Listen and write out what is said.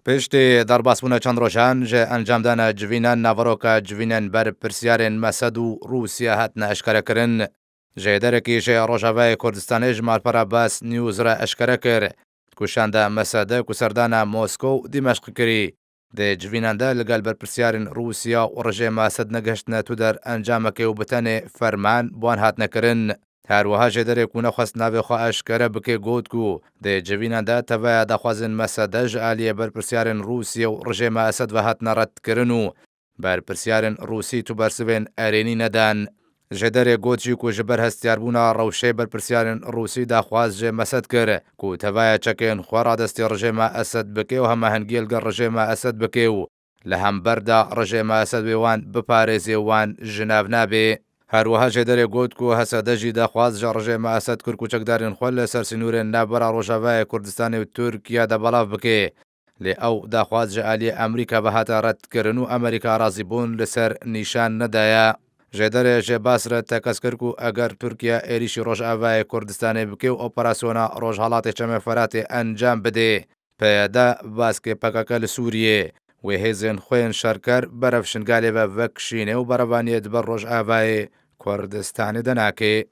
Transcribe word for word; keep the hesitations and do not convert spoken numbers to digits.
Piştî derbasbûna çend rojan ji encamdana civînan, naveroka civînên berpirsiyarên Mesed û Rûsya hatine eşkerekirin. Jêderekî ji Rojavayê Kurdistanê ji malpera Bas News re eşkere kir ku şanda Mesede ku serdana Moskow û Dîmeşq kirî, di civînan de li gel berpirsiyarên Rûsya û rejêma Esed negihiştine tu der encamekê û bi tenê ferman bi wan hatine kirin. Her wiha jêderê ku nexwest navê xwe eşkere bike got ku di civînan de teveya daxwazên Mesede ji aliyê berpirsiyarên Rûsya û rejêma Esed ve hatine redkirin û berpirsiyarên Rûsî tu bersivên erênî nedan. Jêderê got jî ku ji ber hestiyarbûna rewşê berpirsiyarên Rûsî daxwaz ji Mesed kir ku teveya çekên xwe radestî rejêma Esed bike û hemahengiyê li gel rejêma Esed bike û li hember de rejêma Esed wê wan biparêzê û wan ji nav nabe. Her wiha jêderê got ku Hesede jî daxwaz ji rejêma Esed kir ku çekdarên xwe li ser sînorên navbera Rojavayê Kurdistanê û Tirkiye de belav bike. Lê ew daxwaz ji aliyê Amerîka ve hate redkirin û Amerîka razîbûn li ser nîşan nedaye. Jêderê ji Bas re tekez kir ku eger Tirkiye êrîşî Rojavayê Kurdistanê bike û operasyona Rojhelatê Çemê Feratê encam bide, P Y D baskê P K K li Sûriyê wê hêzên xwe yên şerker berev Şingalê ve vekişîne û berevaniyê di ber Rojavayê Kurdistanê de nake.